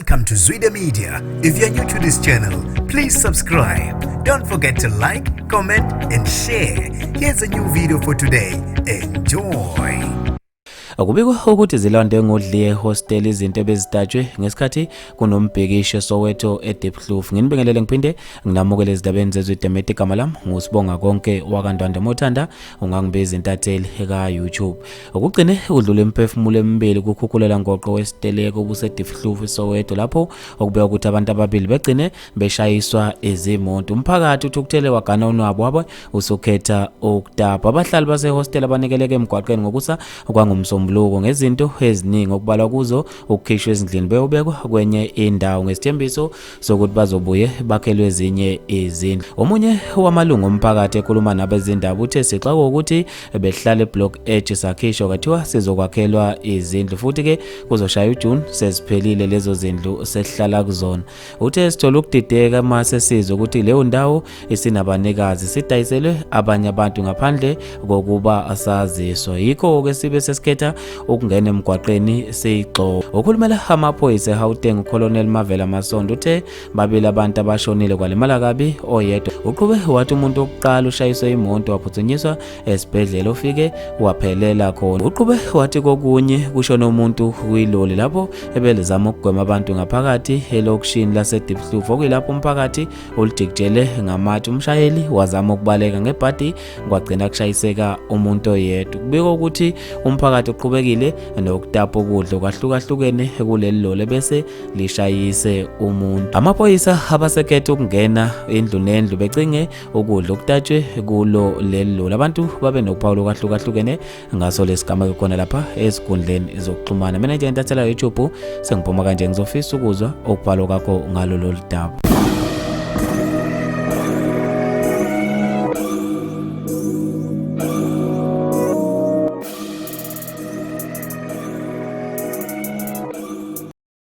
Welcome to Zwida Media. If you're new to this channel, please subscribe. Don't forget to like, comment, and share. Here's a new video for today. Enjoy. Kubikwa ukuthi zilonde ngodliye ehostela izinto ebezitatshwe ngesikhathi kunombhikisho eSoweto eDiepkloof. Nginibingelele ngiphinde nginamukele ezindabeni zezwe igama lami nguSibonga konke wakaNdwandwe Mothanda ungangibiza intatheli ka-YouTube. Ukugcine udlula imiphefumulo emibili kukhukhulela ngoqo wesiteleka obuseDiepkloof eSoweto lapho okubekwa ukuthi abantu ababili begcine beshayiswa izimoto. Umphakathi uthukuthele wagana unwabu wabo usukhetha ukutapa. Abahlali basehostela abanikeleke emgwaqeni ngokusa kwangomsombuluko ngezinto eziningi okubalwa kuzo ukukhishwa ezindlini beyobekwa kwenye indawo ngesithembiso sokuthi bazobuye bakhelwe ezinye izindlu. Omunye wamalungu omphakathi ekhuluma nabezindaba uthe sixakwe ukuthi behlala eblock H sakhishwa kwathiwa sizokwakhelwa izindlu futhi ke kuzoshaya uJune seziphelile lezo zindlu sesihlala kuzona. Uthe sithola ukudideka uma sesizwe ukuthi leyo ndawo isinabanikazi sidayiselwe abanye abantu ngaphandle kokuba saziswa. Yikho-ke sibe sesikhetha ukungena emgwaqeni siyigxoba. Okhulumela amaphoyisa eGauteng uColonel Mavela Masondo uthe babili abantu abashonile kwalimala kabi oyedwa. Uqhube wathi umuntu wokuqala ushayiswe imoto waphuthunyiswa esibhedlela ufike waphelela khona. Uqhube wathi kokunye kushone umuntu kwiloli lapho ebelizama ukugwema abantu ngaphakathi elokishini laseDiepkloof okuyilapho umphakathi olujikijele ngamatshe. Umshayeli wazama ukubaleka ngebhadi kwagcina kushayiseka umuntu oyedwa. Kubikwa ukuthi umphakathi uqhubekile nokutapa ukudla okwahlukahlukene kuleli loli bese lishayise umuntu. Amaphoyisa abasekhetha ukungena indlu nendlu becinge ukudla okutatshwe kulo leli loli. Abantu babe nokuphawula okwahlukahlukene ngaso lesigameko khona lapha ezinkundleni zokuxhumana. Mina nje intathela YouTube sengiphuma kanje ngizofisa ukuzwa okubhalwa kwakho ngalo lolu daba.